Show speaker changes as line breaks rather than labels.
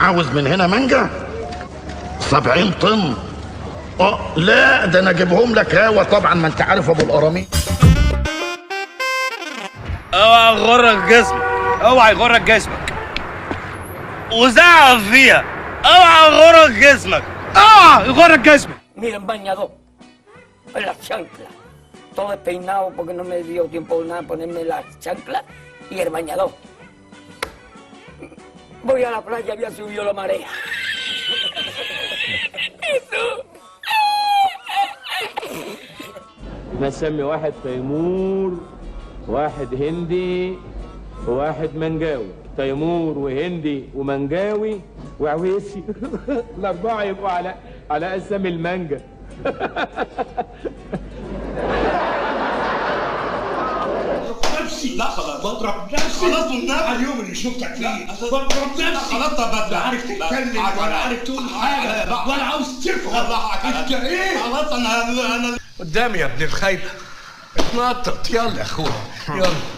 عاوز من هنا مانجا 70 طن. لا ده انا اجيبهم لك هوا طبعا، ما انت عارف ابو القراميط.
اوعى يغرك جسمك، اوعى يغرك جسمك، وزعق فيها. اوعى يغرك جسمك، اوعى يغرك جسمك.
Mira en bañador, en la chancla, todo despeinado porque no me dio tiempo nada ponerme la chancla y el bañador. Voy a la playa, había subido la marea.
نسمي واحد تيمور، واحد هندي، وواحد منجاوي. تيمور وهندي ومنجاوي وعويسي. الأربعة يبقوا على أسامي المانجا.
نفسي لا خلاص بضرب نفسي خلاص والنبي على اليوم اللي شفتك فيه بضرب نفسي خلاص. طب لا عارف تتكلم ولا عارف تقول حاجة ولا عاوز تفهم انت ايه. خلاص انا قدامي يا ابن الخايبة اتنطط. يلا يا اخويا يلا.